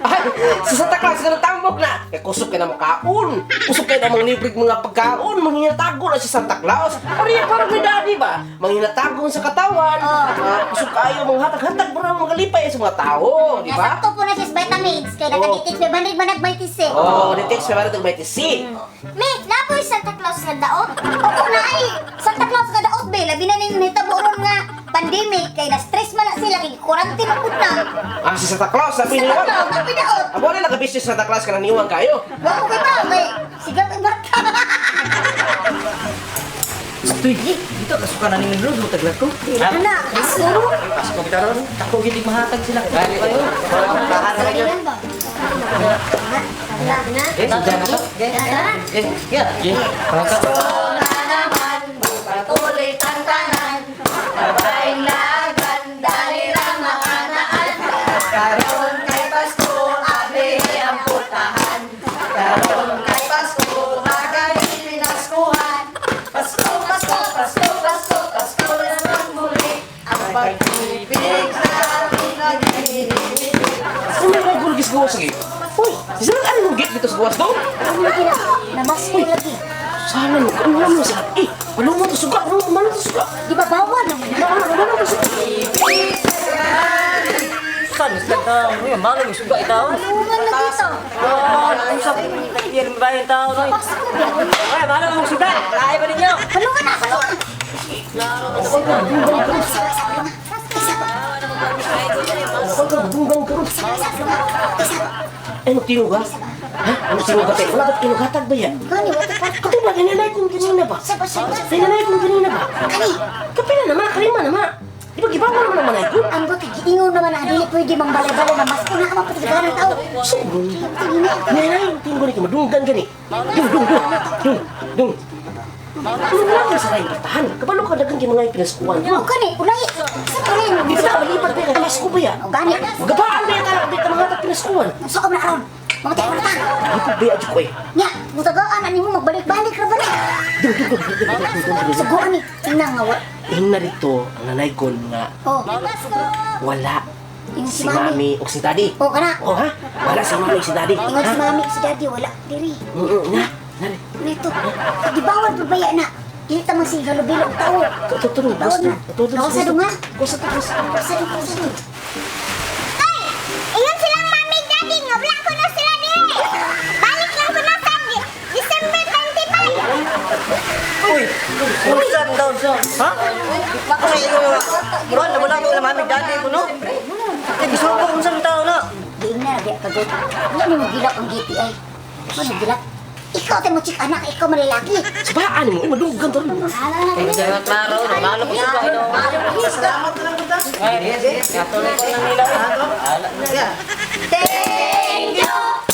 Ay, sa Santa Claus nga natambok na. Kay kusog kay na makaon. Kusog kay na mga libreng mga pagkaon. Manghinatago na si Santa Claus. Pareha parang ni Daddy ba? Manghinatago sa katawan. Oh. Ah, kusog kayo, mga hatag-hatag para magalipay sa mga tao, di ba? Nasakto po na siya sa vitamins. Kaya nakadetect 500 man nagmaitis eh. Oh, detects pa ba may C. Mi, laboy Santa Claus nga daot. Oo na ay, Santa Claus nga daot be. Labi na ning nahitabo ron nga pandemic kay na-stress man na sila kay quarantine na pud na. Ah, si Santa Claus, sabi Santa niwan. Claus nga daot. Abo na nagabisyo si Santa Claus ka naniwang kayo. Wa ko kay ba kay sigaw kay mata. Tuy, dito kasuka na ni Minro, taglag ko. Ana, asuro. Pasko kita ron. Ako gitig mahatag sila. Dali kayo. Sabihan ba? Na, na. Eh, sudah na to. Eh, ya. Eh, ka. Ano may gulgis gawas sige? Uy, sila ano mong gate dito sa gawas do? Ano lagi na? Namasko lagi. Sana mo, ano mo sa eh, ano mo to suga, ano mo to suga? Di ba bawal naman na? Ano mo to suga? Saan sa tao? Uy, malo yung suga itaw. Ano man lagi to? Oh, usap. Yan ba yung tao no? Pasko ba? Uy, malo yung suga. Lahi ba ninyo? Ano ka na? Pagkagdunggang karon. Ay, magtinog ha? Ha? Ano tinog ka? Wala ba't tinugatag ba yan? Gani, what the fuck? Kato ba, gananay kong ganina ba? Saba, saba, saba. Gananay kong ganina ba? Kani, Kapila naman, kalima naman. Di ba gibawa naman ang manay ko? ang buti, giingon naman na dili pwede mang balay-balay na mas una ka mapatagalan ng tao. Sugod. Tingin na. Nanay, tinggo ni madunggan gani. Dung, dung, dung. Dung, dung. Ano na lang sa kayong pertahan? Kabalo ka dagang mga pinaskuhan O ko. gani, ulay. Sa ulay. Di ba malipat ba yung Pasko ba ya? O gani. Magabaan ba yung tara, ba yung mga pinaskuhan? Sa na aron. Mamatay ko na ta. Lipod ba yung ko eh? Nya, mutagaan ani mo magbalik-balik ra ba na? Dung, dung, dung, dung, dung, dung, dung, dung. Suguan ni tingnan nga wa. Ingna rito, ang nanay ko nga Oh. wala Ingon si mami o si daddy. Oh kana. Oh ha? Wala si mami o si daddy. Ingon si Ha? mami si daddy wala diri. Na, nari. Nito. Di bawal pud baya na. Dili ta man sige halubilo og tao. Tutulong, Bawal na. Bawal sa dunga. Kusa to, kusa. Sa dong, sa dong. Ay! Ingon silang mami daddy nga wala ko na sila diri. Balik lang ko na sa December 25. Uy, usan daw siya. Ha? Uy, wala wala ko na mami daddy ko no. Eh, gusto ko kung saan tao na. Di na biya kagot. Wala ni mo gilak ang GTI. Wala gilak. Ikaw tayo mo chik anak, ikaw malalaki. Sabaan mo, madunggan to rin. Kaya klaro, malo ko suga ino. Salamat na lang punta. Ay, katuloy ko lang nila. Yeah. Thank you.